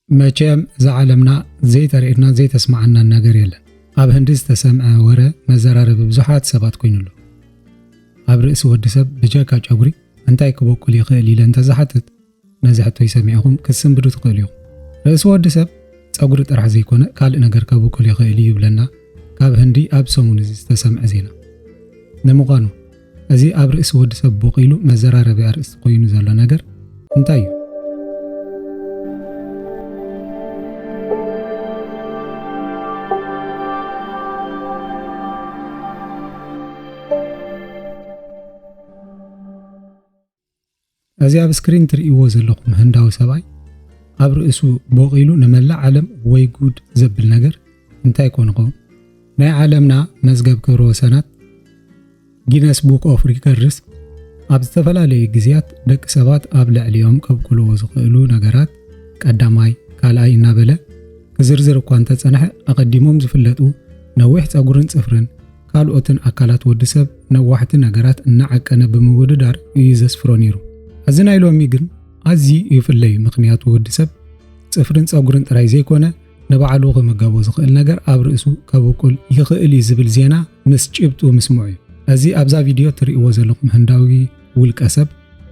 መቸም እዛ ዓለምና ዘይተርእየትናን ዘይተስምዓናን ነገር የለን። ኣብ ህንዲ ዝተሰምዐ ወረ መዘራረቢ ብዙሓት ሰባት ኮይኑ ኣሎ። ኣብ ርእሲ ወዲ ሰብ ብጀካ ጨጉሪ እንታይ ክበቁል ይኽእል ኢለ እንተዝሓትት፣ ነዚ ሕቶይ ሰሚዕኹም ክትስንብዱ ትኽእሉ ኢኹም። ርእሲ ወዲ ሰብ ጸጉሪ ጥራሕ ዘይኮነ ካልእ ነገር ከበቁል ይኽእል እዩ ይብለና ካብ ህንዲ ኣብ ሰሙን እዚ ዝተሰምዐ ዜና። ንምዃኑ እዚ ኣብ ርእሲ ወዲ ሰብ ቦቒሉ መዘራረቢ ኣርእስቲ ኮይኑ ዘሎ ነገር እንታይ እዩ? እዚ ኣብ ስክሪን ትርእይዎ ዘለኹም ህንዳዊ ሰብኣይ ኣብ ርእሱ ቦቒሉ ንመላእ ዓለም ወይ ጉድ ዘብል ነገር እንታይ ኮን ይኸውን? ናይ ዓለምና መዝገብ ክብረ ወሰናት ጊነስ ቡክ ኦፍ ሪከርድስ ኣብ ዝተፈላለዩ ግዜያት ደቂ ሰባት ኣብ ልዕሊኦም ከብቁልዎ ዝኽእሉ ነገራት ቀዳማይ፣ ካልኣይ እናበለ ክዝርዝር እኳ እንተጸንሐ፣ ኣቐዲሞም ዝፍለጡ ነዊሕ ጸጉርን ጽፍርን ካልኦትን ኣካላት ወዲ ሰብ ነዋሕቲ ነገራት እናዓቀነ ብምውድዳር እዩ ዘስፍሮ ነይሩ። እዚ ናይ ሎሚ ግን ኣዝዩ ይፍለ እዩ። ምኽንያቱ ወዲ ሰብ ጽፍርን ጸጉርን ጥራይ ዘይኮነ ንባዕሉ ክምገቦ ዝኽእል ነገር ኣብ ርእሱ ከብቁል ይኽእል እዩ ዝብል ዜና ምስ ጭብጡ ምስምዑ እዩ። እዚ ኣብዛ ቪድዮ ትርእይዎ ዘለኹም ህንዳዊ ውልቀ ሰብ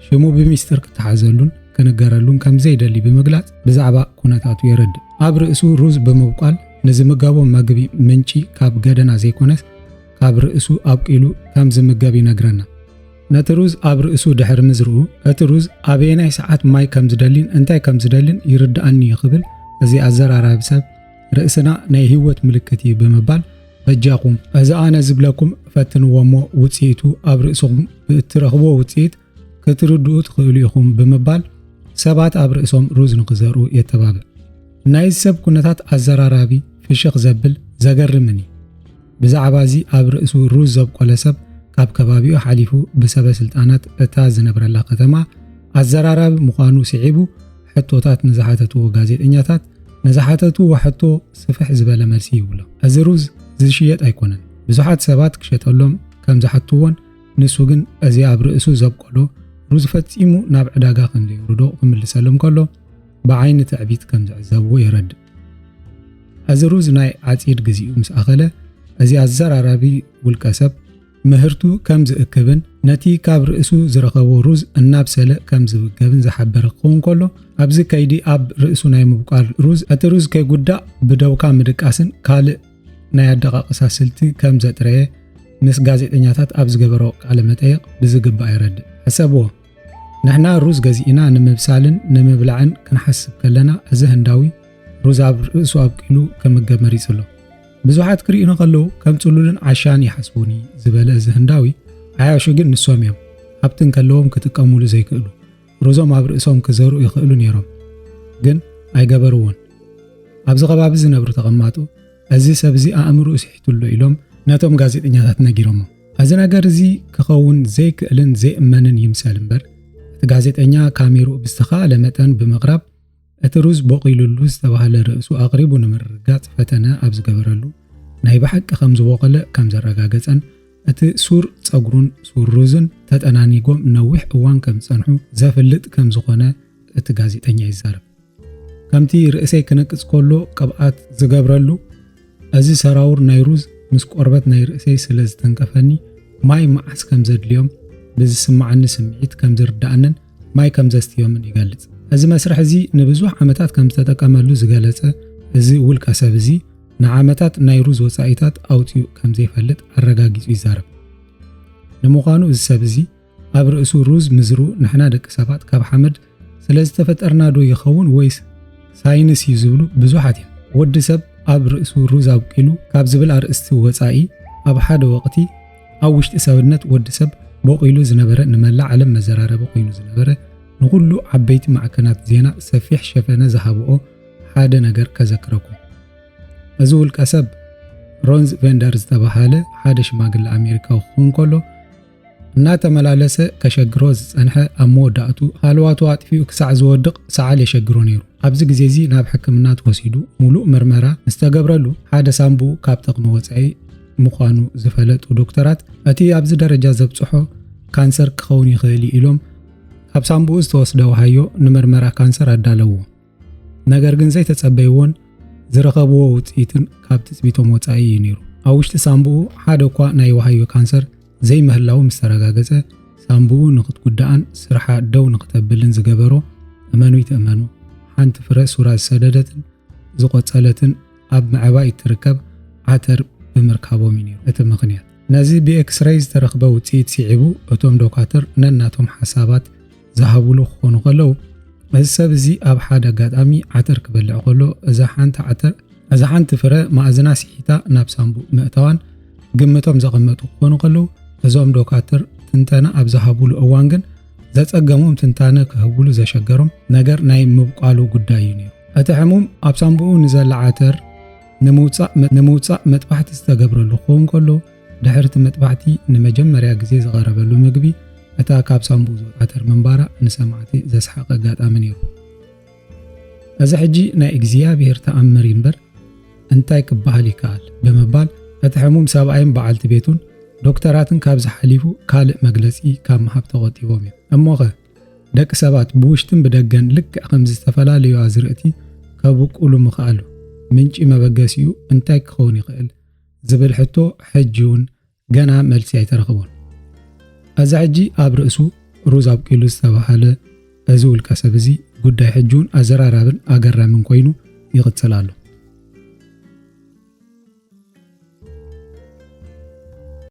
ሽሙ ብሚስጥር ክተሓዘሉን ክንገረሉን ከም ዘይደሊ ብምግላጽ ብዛዕባ ኩነታቱ የረድእ። ኣብ ርእሱ ሩዝ ብምብቋል ንዝምገቦ መግቢ ምንጪ ካብ ገደና ዘይኮነስ ካብ ርእሱ ኣብቂሉ ከም ዝምገብ ይነግረና። ነቲ ሩዝ ኣብ ርእሱ ድሕሪ ምዝርኡ፣ እቲ ሩዝ ኣበየናይ ሰዓት ማይ ከም ዝደሊን እንታይ ከም ዝደሊን ይርድኣኒ እዩ ክብል እዚ ኣዘራራቢ ሰብ ርእስና ናይ ህይወት ምልክት እዩ ብምባል በጃኹም እዚ ኣነ ዝብለኩም ፈትንዎ እሞ ውጽኢቱ ኣብ ርእስኹም ብእትረኽብዎ ውጽኢት ክትርድኡ ትኽእሉ ኢኹም ብምባል ሰባት ኣብ ርእሶም ሩዝ ንኽዘርኡ የተባብዕ። ናይዚ ሰብ ኩነታት ኣዘራራቢ ፍሽኽ ዘብል ዘገርምን እዩ። ብዛዕባ እዚ ኣብ ርእሱ ሩዝ ዘብቆለ ሰብ ካብ ከባቢኡ ሓሊፉ ብሰበ ስልጣናት እታ ዝነብረላ ከተማ ኣዘራራቢ ምዃኑ ስዒቡ ሕቶታት ንዝሓተትዎ ጋዜጠኛታት ንዝሓተትዎ ሕቶ ስፍሕ ዝበለ መልሲ ይብሎ። እዚ ሩዝ ዝሽየጥ ኣይኮነን። ብዙሓት ሰባት ክሸጠሎም ከም ዝሓትዎን ንሱ ግን እዚ ኣብ ርእሱ ዘብቆሎ ሩዝ ፈጺሙ ናብ ዕዳጋ ከም ዘየውርዶ ክምልሰሎም ከሎ ብዓይኒ ትዕቢት ከም ዝዕዘብዎ የረድእ። እዚ ሩዝ ናይ ዓጺድ ግዚኡ ምስ ኣኸለ እዚ ኣዘራራቢ ውልቀ ሰብ ምህርቱ ከም ዝእክብን ነቲ ካብ ርእሱ ዝረኸቦ ሩዝ እናብሰለ ከም ዝምገብን ዝሓበረ ክኸውን ከሎ ኣብዚ ከይዲ ኣብ ርእሱ ናይ ምብቋል ሩዝ እቲ ሩዝ ከይጉዳእ ብደውካ ምድቃስን ካልእ ናይ ኣደቃቕሳ ስልቲ ከም ዘጥረየ ምስ ጋዜጠኛታት ኣብ ዝገበሮ ቃለ መጠይቕ ብዝግባእ የረድእ። ሕሰብዎ፣ ንሕና ሩዝ ገዚእና ንምብሳልን ንምብላዕን ክንሓስብ ከለና እዚ ህንዳዊ ሩዝ ኣብ ርእሱ ኣብቂሉ ክምገብ መሪጹ ኣሎ። ብዙሓት ክርእዩኒ ከለዉ ከም ጽሉልን ዓሻን ይሓስቡኒ ዝበለ እዚ ህንዳዊ ዓያሹ ግን ንሶም እዮም። ሃብቲ እንከለዎም ክጥቀሙሉ ዘይክእሉ። ሩዞም ኣብ ርእሶም ክዘርኡ ይኽእሉ ነይሮም። ግን ኣይገበርዎን። ኣብዚ ከባቢ ዝነብሩ ተቐማጡ እዚ ሰብ እዚ ኣእምርኡ ስሒቱ ኣሎ ኢሎም ነቶም ጋዜጠኛታት ነጊሮሞ። እዚ ነገር እዚ ክኸውን ዘይክእልን ዘይእመንን ይምሰል እምበር እቲ ጋዜጠኛ ካሜርኡ ብዝተኻእለ መጠን ብምቕራብ እቲ ሩዝ ቦቒሉሉ ዝተባህለ ርእሱ ኣቕሪቡ ንምርግጋጽ ፈተነ ኣብ ዝገበረሉ ናይ ብሓቂ ከም ዝበቖለ ከም ዘረጋገጸን እቲ ሱር ጸጉሩን ሱር ሩዝን ተጠናኒጎም ነዊሕ እዋን ከም ዝጸንሑ ዘፍልጥ ከም ዝኾነ እቲ ጋዜጠኛ ይዛረብ። ከምቲ ርእሰይ ክነቅጽ ከሎ ቅብኣት ዝገብረሉ፣ እዚ ሰራውር ናይ ሩዝ ምስ ቆርበት ናይ ርእሰይ ስለ ዝተንከፈኒ፣ ማይ መዓስ ከም ዘድልዮም ብዝስምዓኒ ስምዒት ከም ዝርድኣንን ማይ ከም ዘስትዮምን ይገልጽ። እዚ መስርሕ እዚ ንብዙሕ ዓመታት ከም ዝተጠቀመሉ ዝገለጸ እዚ ውልቀ ሰብ እዚ፣ ንዓመታት ናይ ሩዝ ወጻኢታት ኣውጺኡ ከም ዘይፈልጥ ኣረጋጊጹ ይዛረብ። ንምዃኑ እዚ ሰብ እዚ ኣብ ርእሱ ሩዝ ምዝርኡ ንሕና ደቂ ሰባት ካብ ሓመድ ስለ ዝተፈጠርና ዶ ይኸውን ወይስ ሳይንስ እዩ ዝብሉ ብዙሓት እዮም። ወዲ ሰብ ኣብ ርእሱ ሩዝ ኣብቂሉ ካብ ዝብል ኣርእስቲ ወጻኢ ኣብ ሓደ ወቕቲ ኣብ ውሽጢ ሰብነት ወዲ ሰብ ቦቒሉ ዝነበረ ንመላእ ዓለም መዘራረቢ ኮይኑ ዝነበረ ንኹሉ ዓበይቲ ማዕከናት ዜና ሰፊሕ ሸፈነ ዝሃብኦ ሓደ ነገር ከዘክረኩም። እዚ ውልቀ ሰብ ሮንዝ ቬንደር ዝተባሃለ ሓደ ሽማግለ ኣሜሪካዊ ክኸውን ከሎ እናተመላለሰ ከሸግሮ ዝጸንሐ ኣብ መወዳእቱ ሃለዋቱ ኣጥፊኡ ክሳዕ ዝወድቕ ሰዓል የሸግሮ ነይሩ። ኣብዚ ግዜ እዚ ናብ ሕክምና ተወሲዱ ሙሉእ ምርመራ ምስ ተገብረሉ ሓደ ሳንቡኡ ካብ ጥቕሚ ወጻኢ ምዃኑ ዝፈለጡ ዶክተራት እቲ ኣብዚ ደረጃ ዘብጽሖ ካንሰር ክኸውን ይኽእል እዩ ኢሎም ካብ ሳንቡኡ ዝተወስደ ወሃዮ ንምርመራ ካንሰር ኣዳለዎ። ነገር ግን ዘይተጸበይዎን ዝረኸብዎ ውጽኢትን ካብ ትጽቢቶም ወጻኢ እዩ ነይሩ። ኣብ ውሽጢ ሳምቡኡ ሓደ እኳ ናይ ዋሃዮ ካንሰር ዘይምህላዉ ምስ ተረጋገጸ፣ ሳምቡኡ ንኽትጉዳእን ስርሓ ደው ንኽተብልን ዝገበሮ፣ እመኑይ ትእመኑ፣ ሓንቲ ፍረ ሱራ ዝሰደደትን ዝቖጸለትን ኣብ ምዕባይ እትርከብ ዓተር ብምርካቦም እዩ ነይሩ እቲ ምኽንያት። ነዚ ብኤክስሬይ ዝተረኽበ ውጽኢት ስዒቡ፣ እቶም ዶካትር ነናቶም ሓሳባት ዝሃብሉ ክኾኑ ከለዉ፣ እዚ ሰብ እዚ ኣብ ሓደ ኣጋጣሚ ዓተር ክበልዕ ከሎ፣ እዛ ሓንቲ ዓተር፣ እዛ ሓንቲ ፍረ ማእዝና ስሒታ ናብ ሳምቡእ ምእታዋን ግምቶም ዘቐመጡ ክኾኑ ከለዉ፣ እዞም ዶካትር ትንተና ኣብ ዝሃብሉ እዋን ግን፣ ዘጸገሞም ትንታነ ክህብሉ ዘሸገሮም ነገር ናይ ምብቋሉ ጉዳይ እዩ ነይሩ። እቲ ሕሙም ኣብ ሳምቡኡ ንዘላ ዓተር ንምውጻእ መ-፣ ንምውጻእ መጥባሕቲ ዝተገብረሉ ክኸውን ከሎ፣ ድሕሪ እቲ መጥባሕቲ ንመጀመርያ ግዜ ዝቐረበሉ ምግቢ እታ ካብ ሳምቡኡ ዝወጽእ ዓተር ምንባራ ንሰማዕቲ ዘስሓቐ ኣጋጣሚ ነይሩ። እዚ ሕጂ ናይ እግዚኣብሔር ተኣምር እዩ እምበር እንታይ ክበሃል ይከኣል ብምባል እቲ ሕሙም ሰብኣይን በዓልቲ ቤቱን ዶክተራትን ካብዚ ሓሊፉ ካልእ መግለጺ ካብ ምሃብ ተቖጢቦም እዮም። እሞኸ ደቂ ሰባት ብውሽጥን ብደገን ልክዕ ከምዚ ዝተፈላለዩ ኣዝርእቲ ከብቁሉ ምኽኣሉ ምንጪ መበገሲኡ እንታይ ክኸውን ይኽእል ዝብል ሕቶ ሕጂ እውን ገና መልሲ ኣይተረኽቦን። እዚ ሕጂ ኣብ ርእሱ ሩዝ ኣብቂሉ ዝተባህለ እዚ ውልቀ ሰብ እዚ ጉዳይ ሕጂ እውን ኣዘራራብን ኣገራምን ኮይኑ ይቕጽል ኣሎ።